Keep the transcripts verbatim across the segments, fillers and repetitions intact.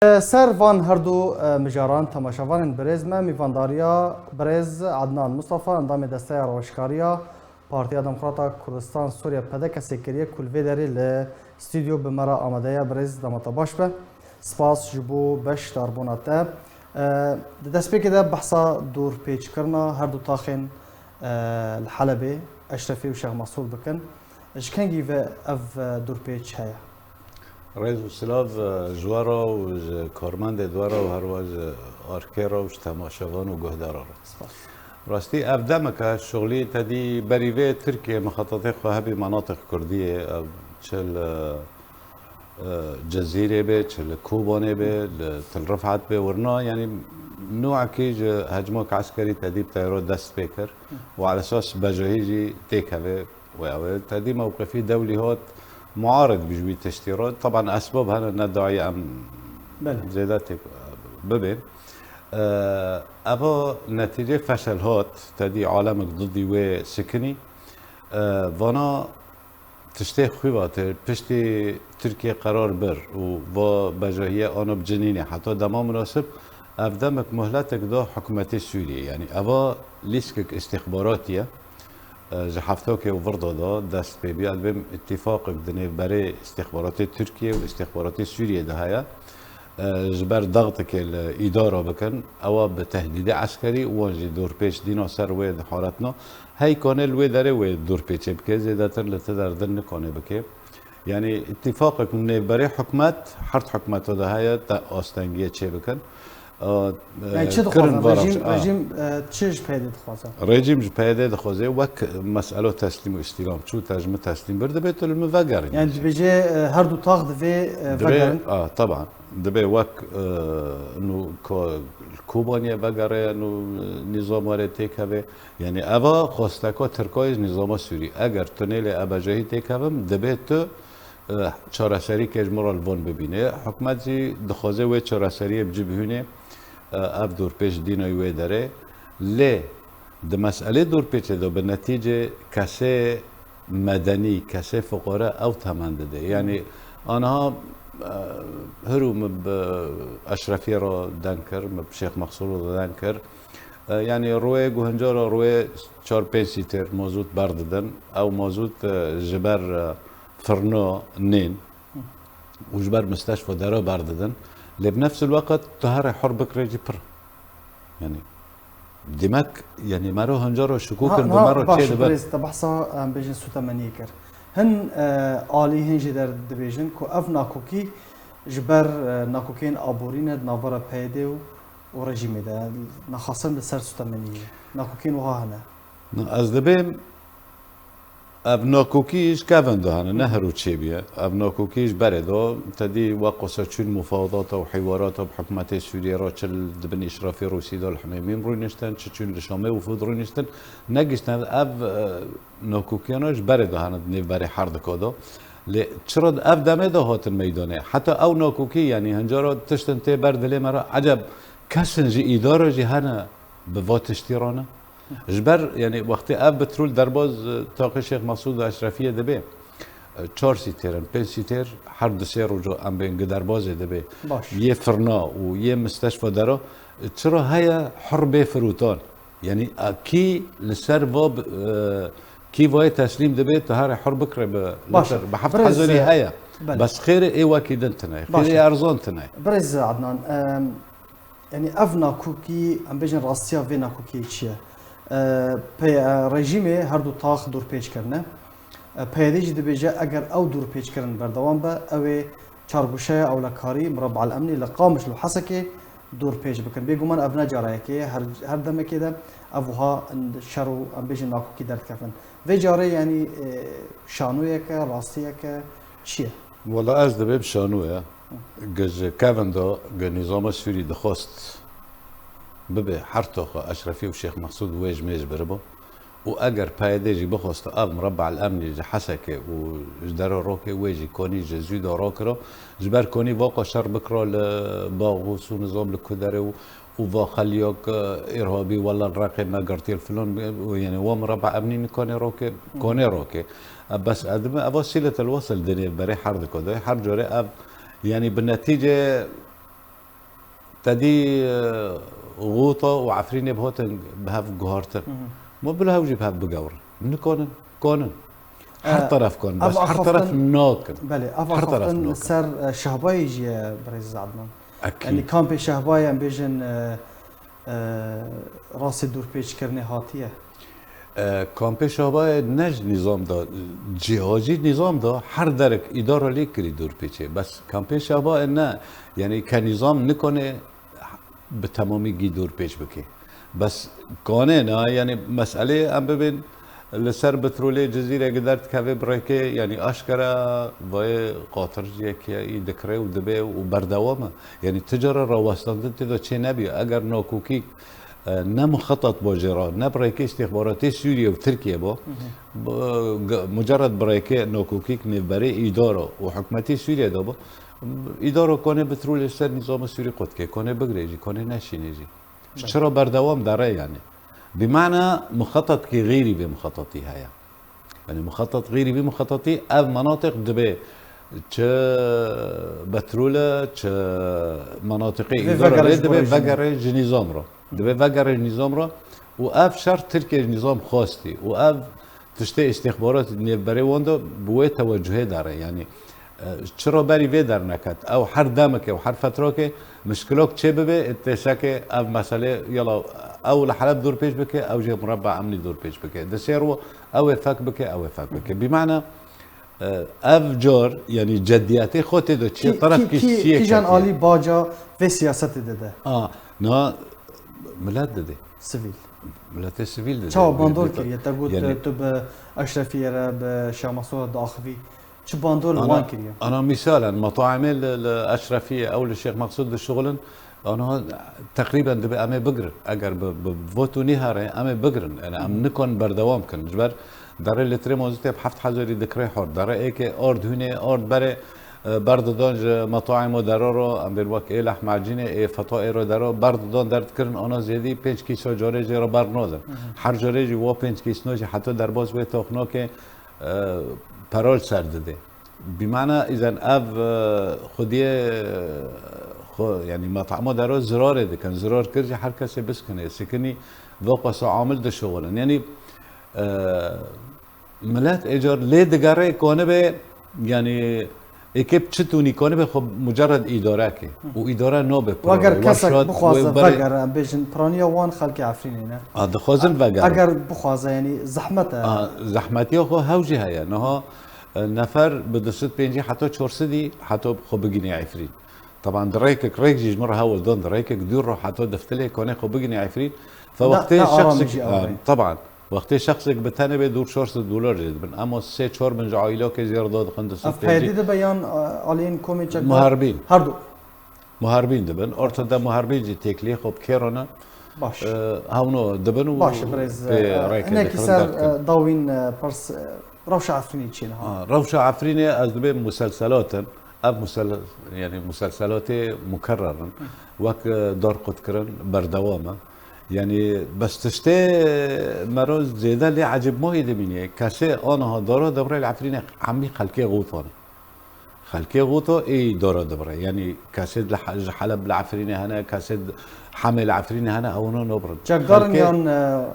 Ser van her du, e, mijaran temaşevanên birêz me, mîvandariya birêz Adnan Mustafa, endamê Desteya Rewşkariya Partiya Demokrata Kurdistan Sûriye, P D K S, kiriye, ku li vê derê li stûdyo bi me re amade ye. Birêz, dema te baş be. Spas ji bo beşdarbûna te. E, di destpêkê de behsa dûrpêçkirina her du taxên, e, li Helebê, Eşrefî û Şêx Mesûd bikin. Ji kengî ve ev, e, dûrpêç heye? Rêz û silav, e, ji we re û ji karmendê di we re û herwa ji arkê re û ji temaşevan û guhdaran re. Spas. Rastî ev demek e, şixulî te dî berî vê Tirkiye mixetetê xwe hebî menatiq Kurdiyê, ev çi li, e, Cezîrê be, çi li Kobanê be, li Til Rifat be, wirna, yanî nûekî ji hecmak eskerî te dî bi teyro dest pê kir û elesas bejahî jî têkeve. Wê ew ê te dî mewqifî dewlî hat muarid bi ji wî tiştî re. Teban esbab hene, ne dayî em Belê. zêde têk bibên. E, eva netîcê feşel hat, te dî alemek didî wê sikinî. E, vana tiştê xwîvatê piştî Tirkiye qerar bir û va bejahiyê ana bi cinînê heta dema munasib, ev demek muhletek da hikûmetê Sûriyê. Yanî eva lîskek îstîxbaratî ye. E, ji heftakê û virda de dest pê bî. Ez dibêm îtîfaqek di nêvberê îstîxbaratê Tirkiye û îstîxbaratê Sûriyê de heye. E, ji ber dextikê li îdara bikin, ewa bi tehdîdê eskerî û wan jî dorpêç dîna ser wê diharetina. Hey kane li wê derê wê dorpêçê bike, zêdetir li ti der din nikane bike. Yanî îtîfaqek nêvberê hikûmet, her hikûmeta de heye, te astengiyê çê bikin. A, Yani e, çi kirin dixwazin? Varaş, Rejîm, a. rejîm, e, çi ji P Y D dixwaze? Rejîm ji P Y D dixwaze wek meselo teslîm û îstîlam. Çû te ji min teslîm bir, dibê tu li min vegerî. Yani dibêje, e, her du tax divê, e, Divê, vegerin. a, taban. Dibê wek, e, nû ko-, Kobaniye vegere, nû, e, nîzam were têkeve. Yani eva xwesteka Tirka ye ji nîzama Sûrî. Eger tunelê ebejehî têkevim, dibê tu, e, çareserî ke ji min re li van bibîne. Hikûmet jî dixwaze wê çareseriyê bi cî bihîne, e, ev dorpêç dîna wê derê. Lê di meselê dorpêçê de bi netîce kesê medenî, kesê fuqare ew temen dide. Yani aniha, e, hir û min bi Eşrefiyê re deng kir, min bi Şêx Mexsûr re deng kir. E, yani rûyê guhinca re rûyê çar pênc lîtir mazût berdidin. Ew mazût, e, ji ber, e, firna nên û ji ber misteşfa dera berdidin. Lê bi nefsil weqt tu herê hur bikirê jî pir. Yani demek, yani mero hinca re şikûkin bi mero çê dibe. Birêz, te behsa, em bêjin sûtemeniyê kir. Hin, e, alî hin jî der dibêjin ku ev nakokî ji ber, e, nakokên aborî ne di navbera P Y D û û rejîmê de, nexasin li ser sûtemeniyê. Nakokên wiha hene. Na, ez dibêm ev nakokî ji kevin de hene, ne her û çêbûye. Ev nakokî ji berê de, te dî wek qasa çûn mufawedata û hîwarata bi hikûmetê Sûriyê re, çi li, di bin îşrafê Rûsî de li Himêmîm rûniştin, çi çûn li Şamê wifûd rûniştin, negiştin. Ev, e, nakokiyana ji berê de hene di nêv berê her dika de. Lê çira di ev demê de hatin meydanê? Heta ew nakokî, yanî hinca re tiştin tê ber dilê me re, eceb kesin ji îdara jî hene bi va tiştî re ne? Ji ber, yanî wextê ev petrol derbaz, e, taqê Şêx Mesûd û Eşrefiyê dibe, e, çar sîtêr in, pênc sîtêr her du sê roja em bên gi derbazê dibe. Baş. Yê firna û yê misteşfa dera, e, çira heye hur bê firotan? Yanî, a, kî li ser va bi, e, kî vayê teslîm dibe, tu herê hur bikire bi Baş e. litir, bi heft hezarî heye. Belê. Bes xêrê ê wekî din tine, Baş xêrê e. erzan tine. Birêz Adnan, em, yanî ev nakokî, em bêjin rastiya vê nakokiyê çi ye? E, pê-, e, rejîmê her du tax dorpêç kirine. E, P Y D jî dibêje, eger ew dorpêçkirin berdewam be, ew ê çargoşeya ewlekarî Murabba El Emnî li Qamiş li Hesekê dorpêç bikin. Bêguman ev ne cara yekê ye, her, her demekê de ev wiha şer û, em bêjin, nakokî derdikevin. Vê carê, yanî, e, şanoyek e, rastiyek e, çi ye? Wela ez dibêm şanoye. Gi ji kevin de, gi nîzama Sûrî dixwest bibe her taxa Eşrefî û Şêx Mexsûd wê ji mêj biriba. Û eger P Y D jî bixwesta ev Murabba El Emnî ji Hesekê û ji dera rokê wê jî konî ji zû de rakira, ji ber konî vaqa şer bikira li Baxûs û nizam li ku derê û, û va xeliyok, e, îrhabî wela li Reqê me girtiye filan, û, yanî wa Murabba Emnî nikane rokê, konê rokê. E, bes edime eva sîlet el wesil dinê berê her dika de, her carê ev, yanî bi netîce Tedî, e, Xûta û Efrînê bi hatin bi hev guhartin. Hı hı. Ma bila ew jî bi hev bigewrin. Nikanin, kanin. Her E, teref kan, ev bes her axaftin, teref nakin. Belê, ev Her teref axaftin nakin. Ser, e, Şehbayê jî ye, birêz Adnan. Ekî. Yanî kampê Şehbayê em bêjin, e, e, rastê dûrpêçkirinê hatiye. E, kampê Şehbayê ne ji nîzam de, cihacî nîzam de her derek îdara lê kirî dûrpêçê. Bes kampê Şehbayê ne, yanî ke nîzam nikone bi temamî gî dûr pêç bike. Bes kanê na, yanî meselê em bibên li ser petrolê Cizîreke derdikeve bi rêkê, yanî aşkera vayê qatirciyekî dikire û dibe û berdewam e. Yanî ti cara rawestandin tê de çê nebî. Eger nakokî, e, ne muxetat bo jê re, ne bi rêkê îstîxbaratê Sûriye û Tirkiye bo, Hı hı. bi, g-, mucerred bi rêkê nakokîk nêvberê îdara û hikûmetê Sûriye de bo, Îdara kone petrolê ser nîzama Sûrî qutke, kone bigre jî, kone neşîne jî. Belê. Çira berdewam dere yani. Bi mana muxetetkî xêrî vê muxetetî heye. Yani muxetet xêrî vê muxetetî ev menateq dibe çi petrol e, çi menateqê Vê îdara vegere lê ji dibe borê jî ne. Vegere ji nîzam re. Dibe vegere ji nîzam re û ev şer Tirkiye ji nîzam xwestî û ev tiştê îstîxbarat nêvberê wan de bi wê tewecuhê dere. Yanî, e, çira berî vê derneket, ew her demeke û her fetrake mişkilok çê bibe, tê seke ev meselê, yala ew li Heleb dûr pêç bike, ew jê mureba emnî dûr pêç bike. Di sêr û ew ê fek bike, ew ê fek bike. Bi mana, e, ev car, yanî cediyetê xwe tê de çi Kî, teref kî, kî, kî, siyek kîjan ketiye. Alî baca vê siyasetê dide? A, na milet dide. Sivîl. Miletê sivîl dide. Çawa bandor Bi-, bi-, kiriye? Te got, yanî tu bi Eşrefiyê re, bi Şêx Mesûd re diaxivî. Çi bandor li Ana, wan kiriye? Ana mîsalen, metaimê li, li Eşrefiyê, ew li Şêx Mesûd dişuxulin, ana teqrîben dibe em ê bigirin. Eger bi, bi voto nêhere, em ê bigirin. Yani em Hı hı. nikon berdewam kin. Ji ber derê litrê mazotê bi heft hezarî dikire hor. Derê êkê ard hûnê, ard berê, e, berdidan ji metaim û dero ro, em bên wek ê lehmacînê, ê feta ê ro dero, berdidan derdikirin, ana zêdî pênc kîso carê jê re bernadin. Hı hı. Her carê jî wa pênc kîsno jî heta derbas wê toxnokê, e, perol ser didê. Bi mana îzen ev, e, xwediyê, e, xwe, yanî metama dero zirarê dikin. Zirar kir jî her kesê biskine. Sikinî ve qasa amil dişuxulin. Yanî, e, Milet êcar lê digere konibe, yanî êkê bi çi tûnî konibe xwe mucerred îdareke. Hı. Û îdare nabe Weger pirore. Kesek Werşat bixwaze wê berê vegere, em bêjin piraniya wan xelkê Efrînê ne. A, dixwazin A, vegere. Eger bixwaze, yanî zehmet e. A, zehmetiya xwe hew jî heye. Niha, e, nefer bi du sed pêncî heta çar sedî heta xwe bigînî Efrîn. Taban di rêkek rêk jî ji min re hewl dan di rêkek dûr re heta diftilê konê xwe bigînî Efrîn. Fe Ne, wextê ne aramî şexsek, jî a, ew e. Taban. Wextê şexsek bi tenê bê dûr çar sed dolar jê dibin. Ema sê çar bin ji aîlokê jê re dadiqin du sed pêncî. Ev P Y D dibe yan, e, aliyên komê çekdar? Muharibîn. Her du. Muharibîn dibin. Ortada muharibîn jî têkiliyê xwe bi kê re ne. Baş. E, hewno dibin û Baş, birêz, pê e, rêkê hinekî dikirin ser, derdikin. E, dawîn, e, pirs, e, rewşa Efrînê çi ye niha? Ha, rewşa Efrînê ez dibê muselselat in. Ev musel-, yanî muselselatê mukerrer in. Wek, e, dar qutkirin berdewam e. Yanî bes tiştê mero zêde lê ecêbmayî dimînê. Kesê aniha dara devrê li Efrînê hemî xelkê Xûta ne. Xelkê Xûta ê dara dibire. Yanî kesê li He-, ji Heleb li Efrînê hene, kesê Hemê li Efrînê hene, ewna nabrin. Çekdar in Xelkê yan, e,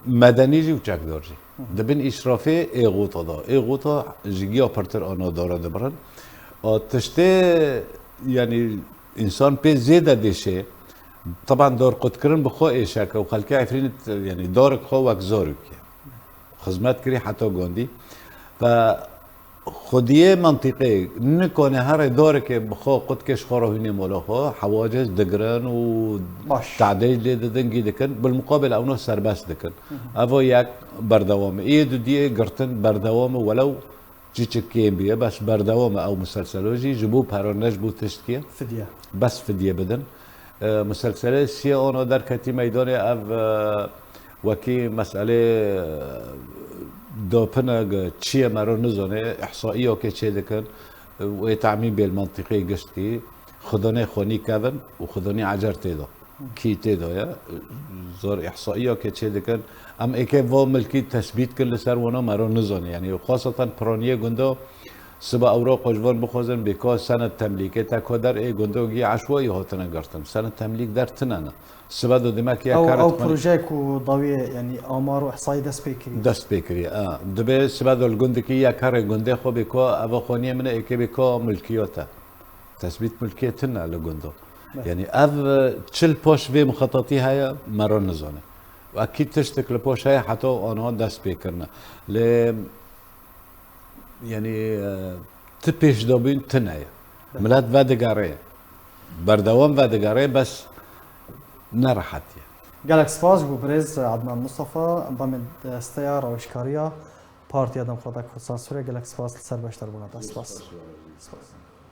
Medenî jî û çekdar jî. Hı hı. Dibin îşrafê ê Xûta de. Ê Xûta ji giya pirtir ana dara dibirin. A tiştê, yanî însan pê zêde dêşê, teban dar qutkirin bi xwe êşeke û xelkê Efrînê t-, yanî darek xwe wek zarok ye. Xizmet kirî heta gondî. Ve xwediyê mentiqê nikane here dareke bi xwe qutkê ji xwe re hûnê mola xwe, hewaciz digirin û Baş. tadêj lê didin, gî dikin, bilmuqabil ewna serbest dikin. Hı hı. Evo yek berdewam e. Ê dudiyê girtin berdewam e, welew çiçik kêm biye, bes berdewam e ew muselselo jî, ji bo pera ne ji bo tiştkî ye. Fidye. Bes fidye bidin. E, muselselê siyê ono derketî meydanê ev, e, wekî meselê, e, dopine ge çi ye mero nizane, ihsaiyokê çê dikin, e, wê tamîn bêl mentiqê giştkî, xidonê xwe nî kevin û xidonî ecer tê de. Kî tê de ye, zor ihsaiyokê çê dikin. Em êkê vo milkî tesbît kin li ser wana mero nizane. Yanî xweseten piraniyê gundo, Siba ewro xwe ji vir bixwazin bê ka senet temlîkê te ku der ê gundogî eşwayî hatine girtin. Senet temlîk der tine ne. Siba do demek ya Ew, karet ew xwe projeyê ku dawiyê, yanî amar û ihsayî dest pê kiriye. Dest pê kiriye. A, dibê siba do li gundikî ya karê gundê xwe bê ka eva xaniyê min ê êkê bê ka milkiya te. Tesbît milkiyê tine li gundo. Belê. Yanî ev, e, çi li paş vê mixetatî heye, me re nizane. Û ekîd tiştek li paş heye heta aniha dest pê kirine. Lê, yanî, e, ti pêşdabîn tine ye. Belê. Milet vedigere. Berdewam vedigere, bes ne rehet ye. Gelek spas ji bo birêz Adnan Mustafa, endamê desteya rawêjkariya Partiya Demokrata Kurdistan Sûriye. Gelek spas li ser beşdarbûna te. Spas. Spas.